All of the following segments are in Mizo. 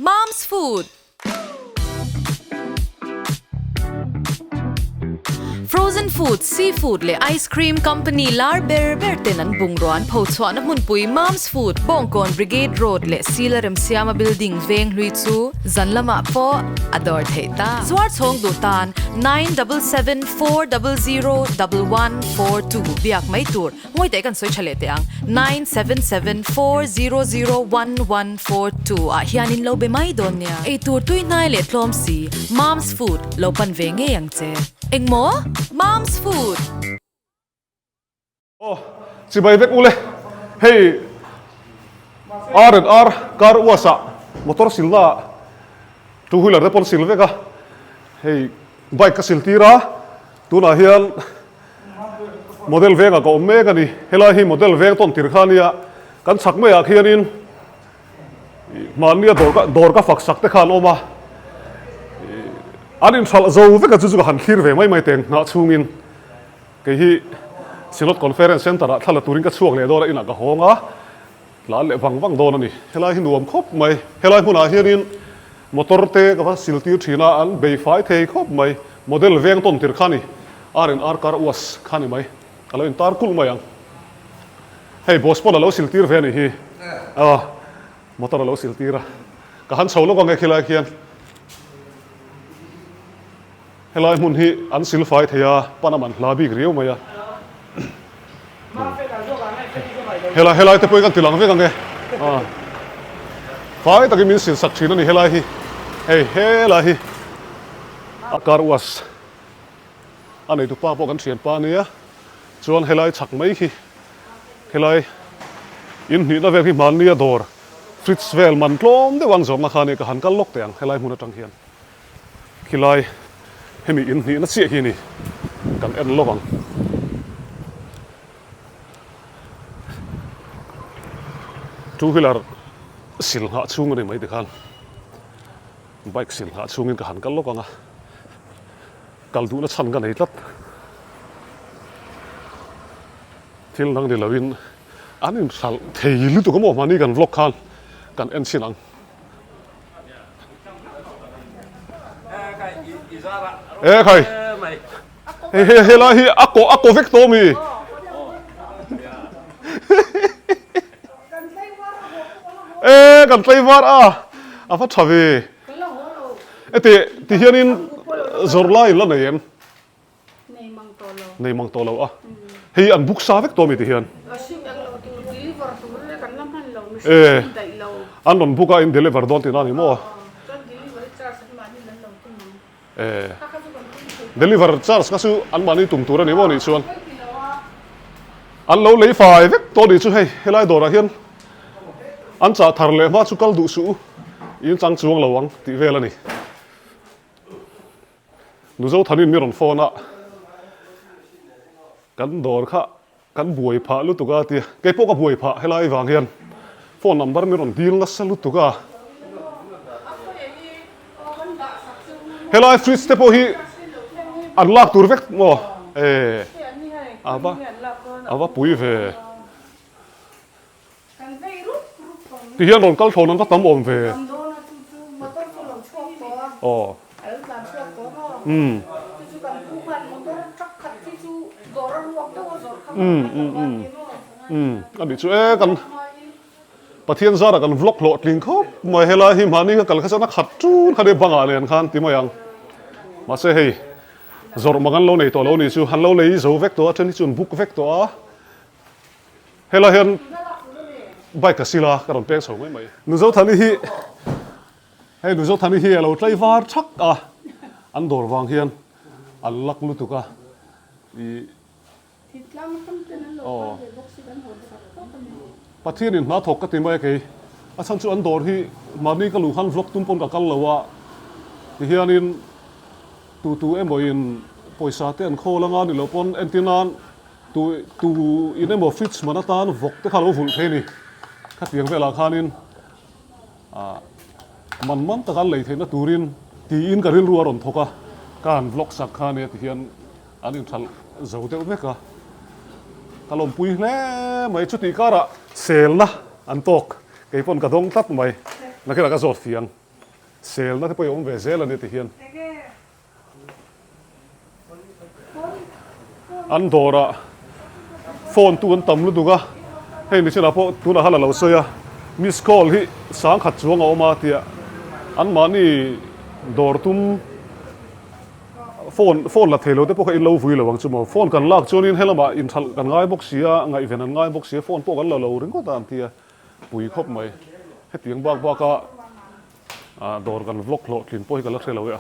Mom's Food. Frozen food, seafood leh ice cream company lar ber ber ten an bungrua an pho chhuahna hmunpui Mom's Food, Bawngkawn Brigade Road leh Sila Remsiama Building veng hlui chu zan lamah pawh a dawr theih ta. Zuar chhawng duh tan 9774001142 biak mai tur. Ngawi teh kan sawi tha leh teh ang, 9774001142 ah hian in lo be mai dawn nia. Eitur tui hnai leh tlawm si, Mom's Food lo pan ve ngei ang che. Engmaw? Mom's Food! Aw, chibai vek ule. Hei R and R car wash ah motor silna ah two wheeler te pawn sil vek a, hei bike ka sil tir a, tunah hian Model vengah ka awm mek a ni. Helai hi model veng tawn tir kha a nia. Kan chhak maiah khianin mahnia dawr ka dawr ka fak sak te kha an awm a. An inhralh zo vek a chu chu ka han thlir ve mai mai teng nghah chhungin kei hi Synod Conference Centre ah thla la turin ka chhuak leh dawn a inah ka hawng a. Tlan leh vang vang dawn a ni. Helai hi nuam khawp mai. Helai hmunah hianin motor te ka va sil tir thin a, an bei fai thei khawp mai. Model veng tawn tir kha a ni. R and R car wash kha a ni mai. A lo intar kulh mai ang. Hei boss pawn a lo sil tir ve a nih hi. Aw, motor a lo sil tir a. Ka han chho lawk ang e khilai khian. Helai hmun hi an sil fai thei a, pan a man hla bik riau mai a. Helai helai te pawhin kan ti lang vek ang e. Fai takin min sil sak thin a ni helai hi. Hei helai hi a car wash a neitu pa pawh kan thian pa ania. Chuan helai chhak mai khi helai in hnihna vel khi hmanni a dawr fridge vel man tlawm deuh ang zawmna kha a ni ka han kal lawk teh ang helai hmun atang hian. Khilai hemi in hnihna chiah hi a ni kan en lawk ang. Two wheeler sil nghah chhung a ni mai tikhan bike sil nghah chhungin ka han kal lawk ang a, kal duhna chhan ka nei tlat. Thil dang ni loin an inhralh thei lutuk a maw mahni kan vlog khan kan en chhin ang. E khai he he he lai hi a ko a ko vek tawh mi e kan tlei var a a va tha ve e ti ti hianin zawrh lai in la nei em Nei mang tawh lo. Nei mang tawh lo a. Hei an book sa vek tawh mi ti hian. A sim eng lo tur deliver tur le kan la hman lo mihring an daih lo. An rawn book a in deliver dawn tihna a ni maw? Chuan delivery charge an mahni an lo tum ang. Kha kha chu kan tum thei tawh. Deliver charge kha chu an mahni tum tur a ni maw nih chuan. An lo lei fai vek tawh nih chu hei helai dawrah hian an chah thar leh hma chu kal duh suh u in chang chuang lo ang tih vel a ni. Nuzo Thanin mi rawn phone a, kan dawr kha kan buai phah lutuk a tia, kei pawh ka buai phah helai vang hian phone number mi rawn dil nasa lutuk a. Helai fridge te pawh hi an lak tur vek maw? E a va a va pui ve. Ti hian rawn kal thlawn an va tam awm ve. Aw. Umm. Umm umm umm. Umm a nih chu e kan Pathian zara kan vlog hlawh tling khawp mai helai hi mahni ka kal kha chuan a khat tun kha nia bangah nen khan ti mai ang. Mahse hei zawrh mang an lo nei tawh lo nih chu an lo lei zo vek tawh a then hi chu an book vek tawh a. Helai hian bike a sil a, ka rawn peng chho mai mai. Nuzothani hi, hei Nuzothani hi a lo tlai var thak a, an dawr vang hian an lak lutuk a, ih. Aw. Pathianin hna thawk ka ti mai a kei, a chhan chu an dawr hi mahni ka luh khan vlog tum pawn ka kal lo a, tihianin tu tu emawin pawisa te an khawl anga ni lo pawn entir nan Tu tu in emaw fridge man atan vawk te kha lo vulh thei a ni. Khatiang velah khanin ah man man taka an lei theihna turin tiin ka rilru a rawn thawk a, ka han vlog sak kha ania tihian an inthalh zo deuh vek a. Ka lawmpui hle mai, chutih karah selna an tawk, kei pawn ka dawng tlat mai, nakinah ka zawt fiang. Selna te pawh i awm ve zel a ni ti hian. An dawrah phone tu an tam lutuk a, hei nichinah pawh tunah khan a lo sawi a, miss call hi sangkhat chuang a awm a tia anmahni dawr tum phone phone la thei lo te pawh kha in lo vui lo ang chu maw, phone kan lak chuanin helamah inthalh kan ngai bawk si a, ngaihven an ngai bawk si a, phone pawh kan la lo ringawt a an tia pui khawp mai, hetiang bak baka dawr kan vlog hlawhtlin pawh hi ka la hre lo e a.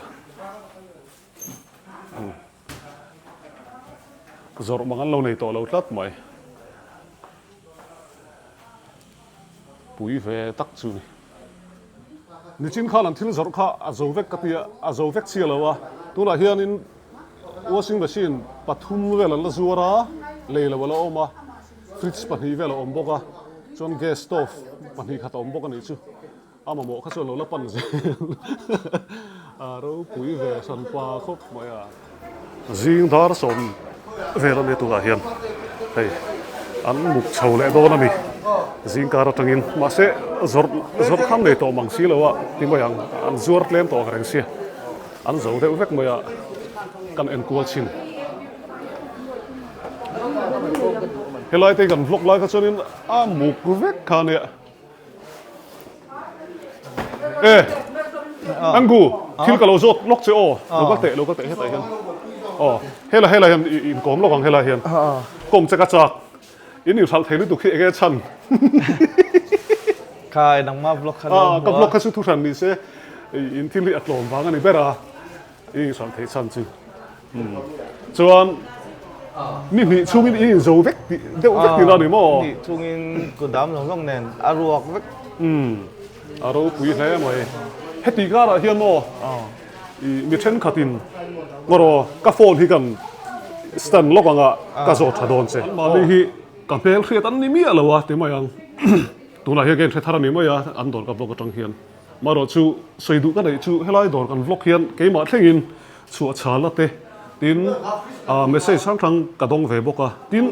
Zawrh mang an lo nei tawh lo tlat mai. Pui ve tak chu ni. Nichin khan an thil zawrh kha a zo vek ka ti a, a zo vek chiah lo a. Tunah hianin washing machine pathum vel an la zuar a, lei lo a la awm a, fridge pahnih vel a awm bawk a, chuan gas stove pahnih khat a awm bawk a nih chu. A mamawh kha chuan lo la pan zel a ropui ve hran pa khawp mai a. Zing dar sawm vel a ni tunah hian hei an muk chho leh dawn a ni zing kar atangin mahse zawrh zawrh khan nei tawh mang si lo a ti mai ang an zuar tlem tawh ang reng sia an zo deuh vek mai a kan enkual thin. Helai te kan vlog lai kha chuanin a muk vek kha a nia. E Angu thil ka lo zawt lawk che aw lo kal teh lo kal teh hetah hian aw hela hela hian in kawm lawk ang hela hian kawm che ka chak in inhralh thei lutuk hi enge chhan Khai nangma vlog kha lo ka vlog kha chu thu hran ni se in thil hi a tlawm vang a ni ber a i inhralh theih chhan chu Chuan ni hnih chhungin i inzo vek tih deuh vek tihna a ni maw? Ni hnih chhungin kut dam zawng zawng nen a ruak vek. Umm a ropui hle mai. Heti karah hian maw i mi thenkhatin ngaw ka phone hi kan stand lawk anga ka zawt tha dawn che. Mahni hi ka hmel hriat an ni miah lo a ti mai ang. Tunah hian ka inhre thar a ni mai a an dawr ka vlog atang hian. Marawh chu sawi duh ka neih chu helai dawr kan vlog hian keimah thlengin Chhuah chhala te tin ah message hrang hrang ka dawng ve bawk a, tin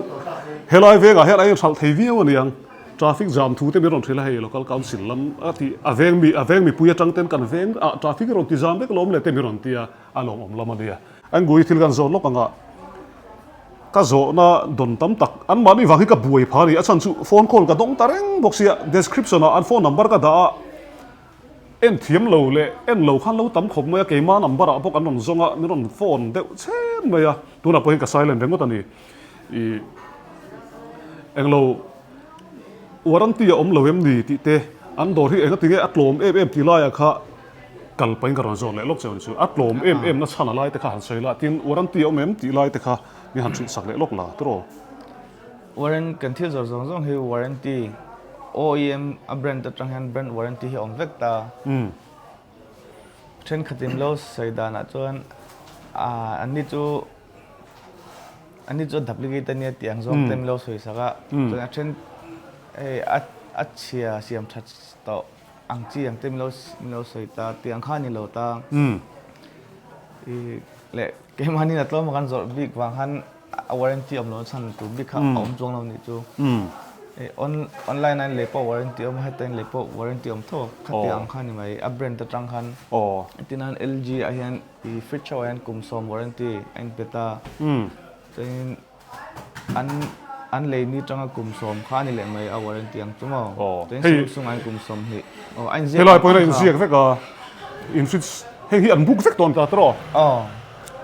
helai vengah hian a inhralh thei viau a niang, traffic jam thu te min rawn hrilh a hei local council lam a tih a veng mi a veng mipui atang ten kan veng ah traffic rawn ti zam vek lawm le te min rawn ti a, a lawmawm lam a nia. Angui thil kan zawh lawk anga ka zawhna dawn tam tak an mahni vang hi ka buai pha a ni, a chhan chu phone call ka dawng ta reng bawk sia, description ah an phone number ka dah a, En thiam lo leh en lo khan lo tam khawp mai a, keimah number ah bawk an rawn zawng a, min rawn phone deuh chhen mai a, tunah pawh hian ka silent ringawt a ni. Ih englo warranty a awm lo em ni tih te, an dawr hi enga tinge a tlawm em em tih laiah kha kal pahin ka rawn zawt leh lawk che ang chu, a tlawm em em na chhan a lai te kha han sawi la, tin warranty a awm em tih lai te kha min han hrilh sak leh lawk la tiraw. Warrant kan thil zawrh zawng zawng hi warranty OEM a brand atang hian brand warranty hi a awm vek ta. Thenkhatin lo sawi danah chuan anni chu anni chu duplicate ania tih ang zawng te min lo sawi sak a. Chuan a then hei a a chhia siam that tawh ang chi ang te min lo min lo sawi ta tih ang kha a ni lo ta. Ih leh keimahni a tlawm a kan zawrh bik vang khan A warranty awm lo chhan tur bik kha a awm chuang lo nih chu. Online a in lei pawh warranty awm a, heta in lei pawh warranty awm tho a, khati ang kha ni mai, a brand atang khan. Tin LG ah hian i fridge ho ah hian kum sawm warranty a in pe ta. Chuanin an an lei ni tanga kum sawm kha a ni leh mai a warranty ang chu maw. Chuanin Samsung ah hian kum 20. Aw a inziak Helai pawhin a inziak vek a, in fridge heng hi an book vek tawh an ta tawh.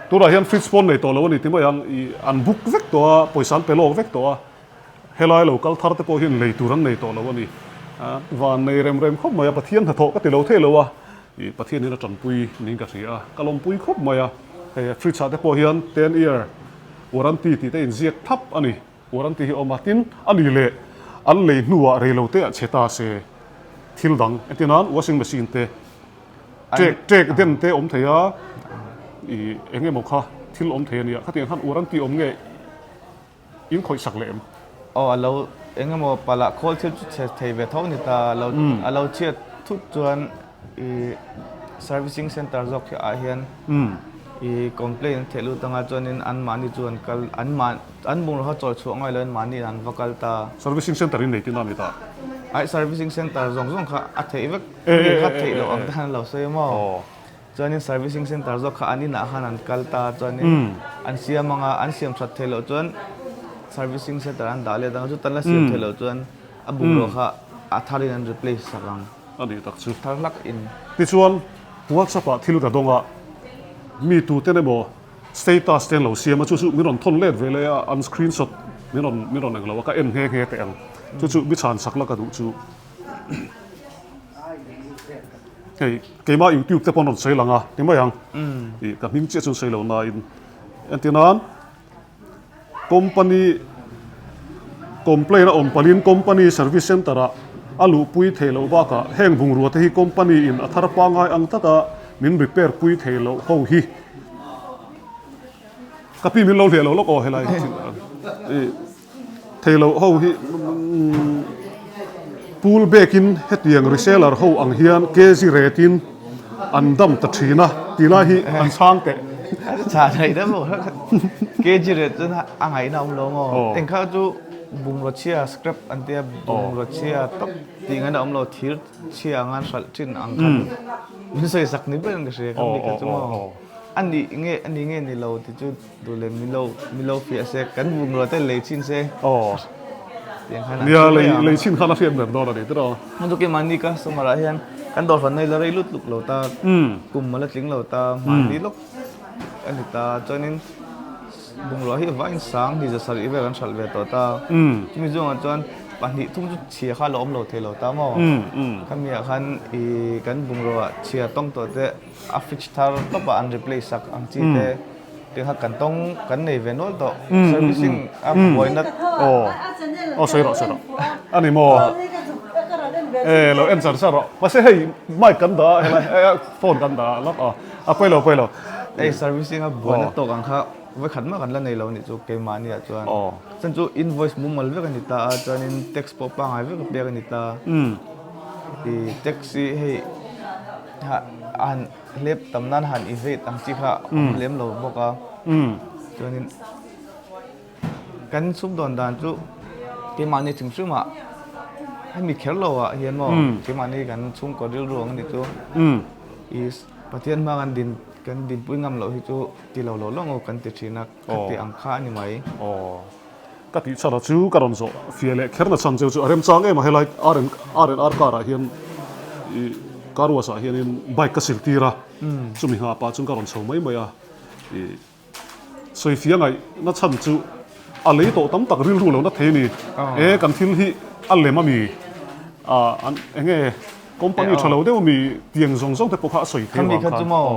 Tunah hian fridge pawn nei tawh lo a ni ti mai ang, ih an book vek tawh a, pawisa an pe lawk vek tawh a, helai lo kal thar te pawh hian lei tur an nei tawh lo a ni. Van nei rem rem khawp mai a, Pathian hnathawh ka ti lo thei lo a, ih Pathian hian a tanpui niin ka hria a, ka lawmpui khawp mai a, hei fridge ah te pawh hian ten year warranty tih te inziak thap a ni, warranty hi a awm a, tin a ni leh an lei hnuah rei lo te ah chhe ta se thil dang entir nan washing machine te Ṭek ṭek den te awm thei a, i eng emaw kha thil awm thei a nia, khatiang khan uar an tih awm nge in khawih sak leh em? Aw a lo eng emaw palah khawl thil chu chhe thei ve tho a ni ta, a lo chhiat thut chuan i servicing center zawk hi ah hian i complaint an theh lut anga chuanin anmahni chu an kal an mah an bungraw kha chawi chhuah ngai lo in mahni an va kal ta. Servicing center in nei tina a ni ta. Ai servicing center zawng zawng kha a theih vek mi kha theih loh ang te khan an lo sawi a maw? Chuanin servicing center zawk kha an inah khan an kal ta chuanin an siam anga an siam that theih loh chuan servicing center an dah let ang chu tan la siam theih loh chuan a bungrua kha a thar in an replace sak ang. A nih tak chu. Thar hlak in. Tichuan WhatsApp ah thil ka dawng a, mi tuten emaw status te an lo siam a, chu chu min rawn thawn let ve leh a, an screenshot min rawn min rawn englo a, ka en nghe nghe teh ang. Chu chu mi chhan sak la ka duh chu. Hei keimah youtube te pawh an rawn sawi lang a ti mai ang. Ih ka hming chiah chu an sawi lo nain entir nan company complaint a awm palhin company service center ah a luhpui theih loh bakah heng bungrua te hi company in a thar pangngai ang taka min repair pui theih loh ho hi ka pi min lo hliah lo lawk aw helai ih. Thei loh ho hi pool bekin hetiang reseller ho ang hian kg rate in an dam ta thin a tih lai hi an chhang teh. Chha theih deuh lo kg rate chuan a ngaihna awm lo maw? Engkha chu bungraw chhia scrap an tia bungraw chhia tawp tih ngaihna awm lo thir chhia anga hralh thin ang khan min sawi sak ni ber in ka hria kha mi kha chu maw? A nih nge a ni nge ni lo tih chu Duh leh milo milo fiah se kan bungrua te lei chin se. Aw. Tiang khan an Nia lei lei chin khan a hriat ber dawn a ni tiraw. Hmun chu keimahni customer ah hian kan dawr fan nei la rei lut luk lo ta kum a la tling lo ta mahni lawk a ni ta chuanin bungrua hi vain sang ni za sarih vel an hralh ve tawh ta. Chumi chungah chuan pahnih thum chu chhia kha a la awm lo thei lo ta maw. Khami ah khan ih kan bungrua chhia tawng tawh te a fridge thar tawp ah an replace sak ang chi te. Tiang kha kan tawng kan nei ve nual tawh servicing a buaina aw aw sawi rawh sawi rawh a ni maw e lo en char char rawh mahse hei mic kan dah a helai phone kan dah a lawk a a pawi lo pawi lo hei servicing a buaina tawk ang kha vawikhat mah kan la nei lo nih chu keimahni ah chuan chuan chu invoice mumal vek a ni ta a chuanin tax pawh pangngai vek a pek a ni ta ih tax hi hei han Hlep tam nan han i veit ang chi kha awm lem lo bawk a. Chuanin kan sumdawn dan chu keimahni hrim hrim ah hemi kher lo ah hian maw keimahni kan chhungkaw rilru ang a nih chu i Pathian hma kan din kan dinpui ngam loh hi chu ti lo lo lo kan ti thin a khati ang kha a ni mai. Aw ka tih chhan a chu ka rawn zawh fiah leh kher na chhan cheu chu a remchang em a helai R and R and R car ah hian i car wash ah hianin bike ka sil tir a chumi nghah pah chuan ka rawn chho mai mai a i sawi fiah ngaih na chhan chu a lei tawh tam tak rilru lo na thei a ni e kan thil hi a lem a mi ah an eng nge company tha lo deuh a mi tiang zawng zawng te pawh kha a sawi thei vang khan. Khami kha chu maw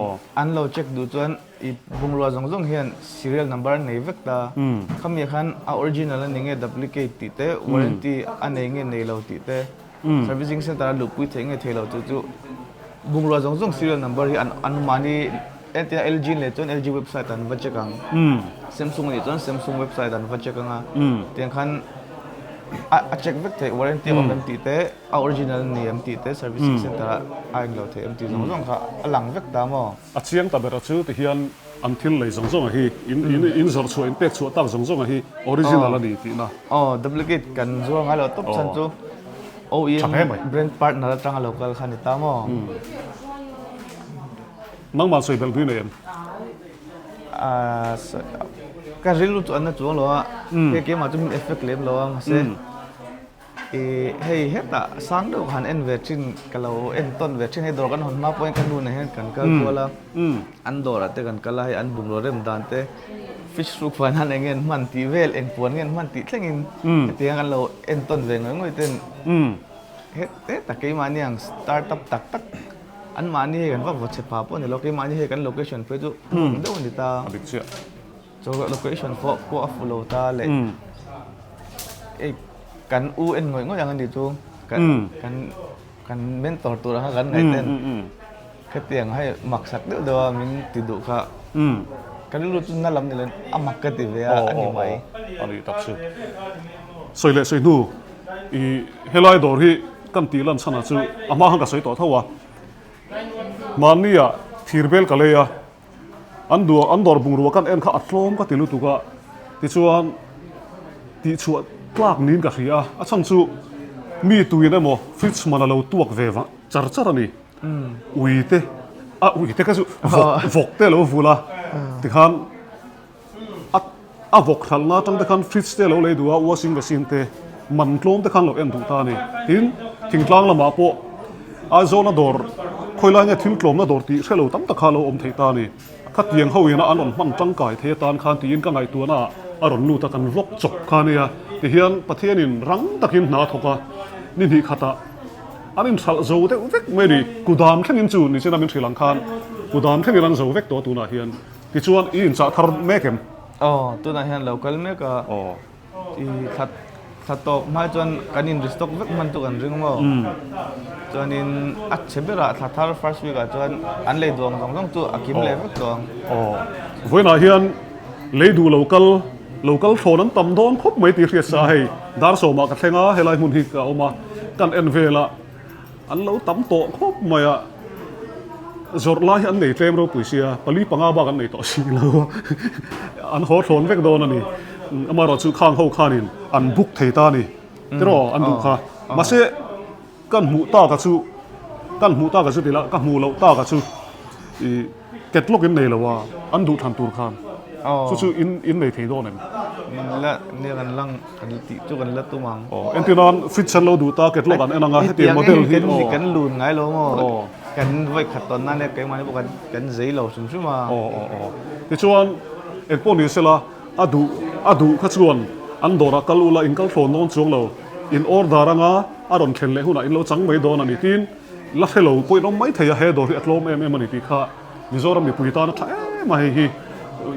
an lo check duh chuan I bungrua zawng zawng hian serial number an nei vek ta. Khami khan a original a ni nge duplicate tih te, warranty a nei nge nei lo tih te, servicing center a luhpui theih nge thei lo tih chu bungrua zawng zawng serial number hi an an mahni entirna LG leh chuan LG website an va check ang. Samsung anih chuan Samsung website an va check ang a. Tiang khan a check vek theih warranty a awm em tih te. A original ni em tih te servicing center ah a englo thei em tih zawng zawng kha a lang vek ta maw? A chiang ta ber a chu ti hian an thil lei zawng zawng a hi in in in zawrh chhuah in pek chhuah tak zawng zawng a hi original a ni tihna. Aw duplicate kan zuar ngai lo tawp chhan chu OEM brand partner atanga lo kal kha ni ta maw? Nangmah sawi belh pui nei em? Ka rilru chu an na chuang lo a, hei keimah chu min effect lem lo a mahse I hei hetah sang deuh han en ve thin ka lo en tawn ve thin hei dawr kan hawn hma pawhin ka nu nen hian kan kal kual a an dawrah te kan kal a hei an bungraw rem dan te fish soup huan han eng nge an hman tih vel eng puan nge an hman tih thlengin hetiang kan lo en tawn ve ngawih ngawih ten hetah keimahni ang startup tak tak anmahni hei kan va vaw chhe pha pawh a ni lo keimahni hei kan location phei chu hmun deuh a ni ta. Chaw location pawh pawh a fu lo ta leh ei kan u en ngawih ngawih ang a ni chu kan kan kan mentor tur ang kha kan ngaih ten khatiang hei mak sak deuh deuh a min ti duh kha ka rilru chu na lam ni lo in a mak ka ti ve a a ni mai. A ni tak chu. Sawi leh sawi hnu i helai dawr hi kan tih lan chhan ah chu a hma khan ka sawi tawh tho a mahni ah thir bel ka lei a. An duh an dawr bungrua kan en kha a tlawm ka ti lutuk a, tichuan tihchhuah tlak niin ka hria a, a chhan chu Mi tuin emaw fridge man a lo tuak ve vang char char a ni. Ui te, a ui te kha chu vawk vawk te a lo vul a, tikhan a a vawk hralhna atang te khan fridge te a lo lei duh a, washing machine te man tlawm te khan lo en duh ta a ni. Tin, thingtlang lamah pawh Aizawla dawr khawilai nge thil tlawmna dawr tih hre lo tam tak kha a lo awm thei ta a ni. Khatiang ho ina an rawn hman tangkai thei atan khan tiin ka ngaihtuahna ah a rawn lut a, kan vlog chawp kha ania. Tihian Pathianin rang takin hna a thawk a, ni hnih khatah an inhralh zo deuh vek mai a ni. Kudam thlengin chu nichina min hrilh ang khan kudam thlengin an zo vek tawh a tunah hian. Tichuan i inchah thar mek em? Aw, tunah hian lo kal mek a. Aw. I thla thla tawp hma chuan kan in restock vek hman chu kan ring maw? Chuanin a chhe berah thla thar first week ah chuan an lei duang zawng zawng chu a kim leh vek tawh ang. Aw, vawiinah hian lei duh lo kal lo kal thlawn an tam dawn khawp mai tih hriat sa hei dar sawmah ka thleng a helai hmun hi ka awm a kan en vel a an lo tam tawh khawp mai a zawrh lai hi an nei tlem ropui sia pali panga bak an nei tawh si lo a an haw thlawn vek dawn a ni amaherawh chu khang ho khanin an book thei ta a ni tiraw an duh kha mahse kan hmuh taka chu kan hmuh taka chu tila ka hmuh loh taka chu ih Catalog in nei lo a, an duh thlan tur khan chu chu in in nei thei dawn em? Min la nia kan lang kan tih chu kan la tum ang. Aw entir nan fridge an lo duh ta catalog an en ang a hetiang model hi aw. Kan lun ngai lo maw? Kan vawi khat tawn nan nia keimahni pawh kan kan zei lo hrim hrim a. Aw aw aw tichuan engpawh ni sela a duh a duh kha chuan an dawrah kal ula in kal thlawn dawn chuang lo in order anga a rawn thlen leh hunah in lo chang mai dawn a ni tin La hre lo pawhin awm mai thei a, he dawr hi a tlawm em em a ni tih kha Mizoram mipui tan a tha em a hei hi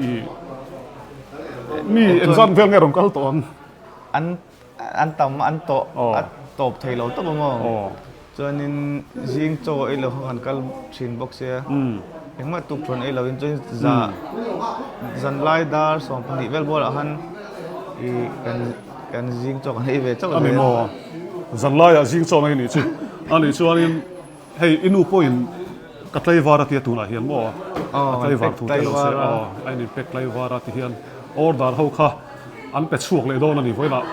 i mi engzat vel nge rawn kal tawh ang? An an tam an tawh a tawp thei lo tawp ang aw. Chuanin zing chaw ei lo kha kan kal thin bawk sia engmah tuk thawn ei lo in chuan za zanlai dar 12 vel bualah khan i kan Kan zing chaw kan ei ve chauh a ni maw? Zanlaiah zing chaw an ei nih chu. A nih chuanin hei i nu pawhin ka tlaivar a tia tunah hian maw? A tlaivar thu te a lo sawi a, aw a inpek tlaivar a ti hian order ho kha an pe chhuak leh dawn a ni vawiinah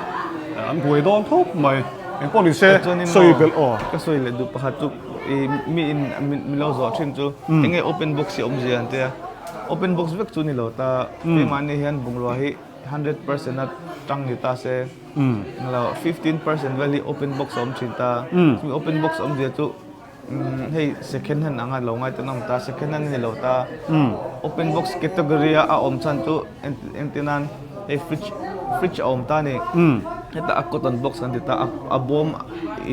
an buai dawn khawp mai. Engpawh ni se sawi belh aw. Ka sawi leh duh pakhat chu i mi in min lo zawh thin chu enge open box hi awmzia an tia. Open box vek chu ni lo ta keimahni hian bungrua hi 100% a tang ni ta se englo 15% vel hi open box a awm thin ta chumi open box awm zia chu hei second hand anga lo ngai ten a awm ta second hand a ni lo ta open box category a a awm chhan chu entir nan hei fridge fridge a awm ta a ni heta a cotton box kan ti ta a bawm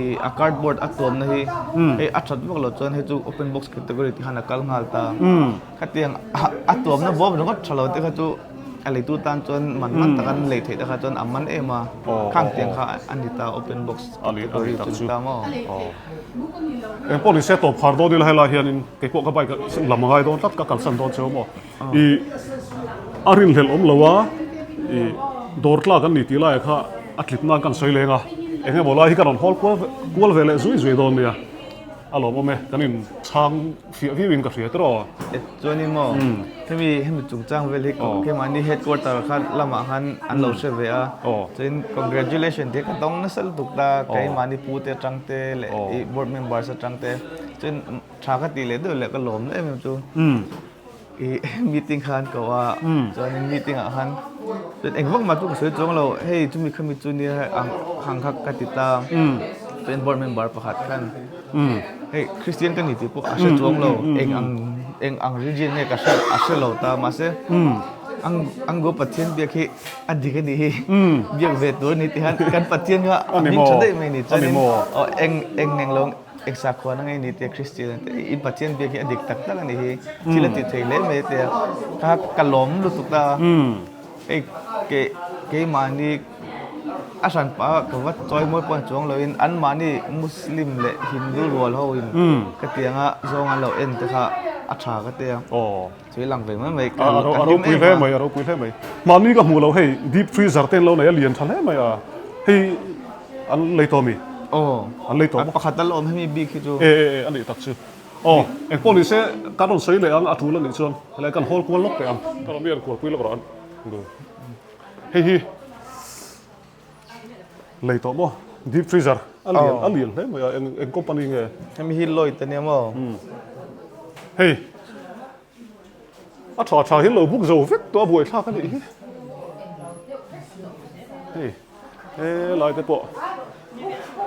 ih a cardboard a tuamna hi hei a that vak loh chuan hei chu open box category ti khan a kal nghal ta khatiang a tuamna bawm ringawt tha lo te kha chu. A leitu tan chuan man man tak an lei theih te kha chuan a man em a, khang tiang kha a ni ta open box category chu ni ta maw? Eng pawh ni se tawp khar dawn ila helai hianin kei pawh ka bike a lam a ngai dawn tlat ka kalsan dawn cheu maw? I a rinhlelh awm lo a, i dawr tlak an ni tih laiah kha a tlip nan kan sawi leng a, eng emaw lai hi ka rawn hawl kual kual ve leh zui zui dawn nia. A lawmawm e, kan in chhang fiah viau in ka hria tiraw. E chuanin maw hemi hemi chungchang vel hi keimahni headquarter kha lamah khan an lo hre ve a, chuan congratulation te ka dawng nasa lutuk ta keimahni pu te atang te leh i board members atang te chuan tha ka tih leh deuh leh ka lawm em em chu i meeting khan ko a chuanin meeting ah khan chuan engvak mah chu ka sawi chuang lo hei chumi khami chu nia ang ang kha ka ti ta chuan board member pakhat khan hei Christian ka ni tih pawh a hre chuang lo eng ang eng ang religion nge ka hre a hre lo ta mahse ang ang go Pathian biak hi a dik a nih hi biak ve tur a ni tih hian kan Pathian kha a hming tha daih mai a ni chuanin aw eng eng eng lo Eng sakhuan a ngei ni tia Christian te i Pathian biak hi a dik tak tak a nih hi thil a ti thei hle mai tia ka ka lawm lutuk a hei ke keimahni a hran pah a ka va chawi mawi pawh chuang loin anmahni Muslim leh Hindu rual ho in ka tianga zawng an lo en te kha a tha ka tia chui lang ve mai mai ka a ropui hle mai a ropui hle mai mahni ka hmuh lo hei deep freezer te an lo nei a lian tha hle mai a hei An lei tawh mi? Aw. An lei tawh maw? Pakhat a la awm hemi bik hi chu. E e e a nih tak chu. Aw, eng pawh ni se kan rawn sawi leh ang a tul a nih chuan helai kan hawl kual lawk teh ang. Ka rawn mi an kualpui lawk rawh an. Hei hi lei tawh maw? Deep freezer. A lian a lian hle mai a eng eng company nge? Hemi hi Lloyd a nia maw? Hei a tha tha hian lo buk zo vek tawh a buaithlak a nih hi. Hei he lai te pawh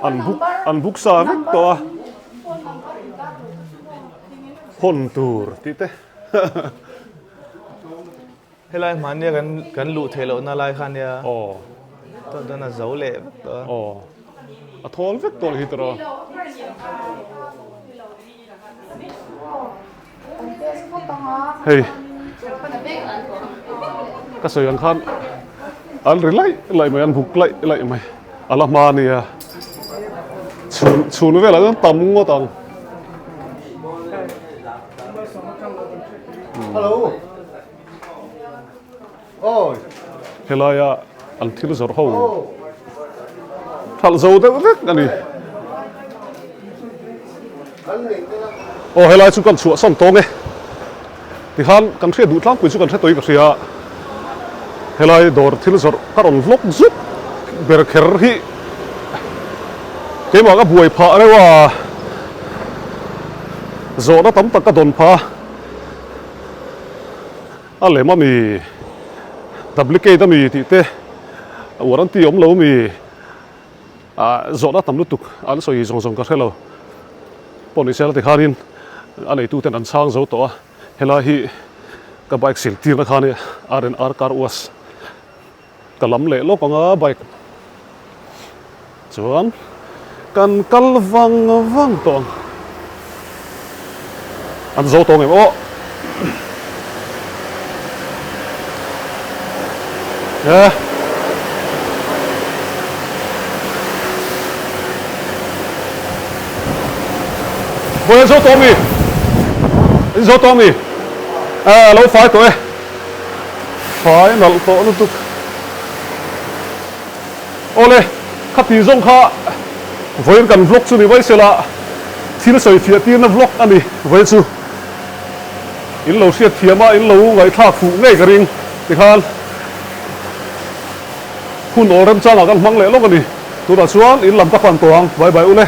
an buk an buk sa vek tawh a. Hawn tur tih te. Helai hmania kan kan luh theih lohna lai kha nia. Aw. Tawh dawn a zo leh vek tawh a. Aw. A thawl vek tawh hi tawh. Hei. Ka sawi ang khan an ri laih laih mai an buk laih laih mai a la hma nia. Chhun chhun velah chuan tam ngawt ang. Hello. Oi. Helaia an thil zawrh ho thalh zo deuh vek a ni. Aw helai chu kan chhuah san tawng e. Tikhan kan hriat duh tlangpui chu kan hre tawih ka hria. Helai dawr thil zawrh ka rawn vlog zuk ber kher hi keimah ka buai phah reuh a. Zawhna tam tak ka dawn phah a. A lem ami, duplicate ami tih te, warranty awm lo ami, ah zawhna tam lutuk an sawi zawng zawng ka hre lo. Pawh ni se la tikhanin a neituten an chhang zo tawh a, helai hi ka bike sil tirna kha ania R and R car wash ka lam leh lawk ang a bike chuan kan kal vang vang tawh ang an zo tawh ngem aw e Vawi an zo tawh mi an zo tawh mi e lo fai tawh e. Fai nalh tawh lutuk. Awle, khati zawng kha vawiin kan vlog chu ni mai sela, thil sawi fiah tirna vlog a ni vawiin chu. In lo hriat thiam a, in lo ngaihthlak fuh ngei ka ring tikhan hun awl remchangah kan hmang leh lawk a ni. Tunah chuan in lam ka pan tawh ang, bye bye ule.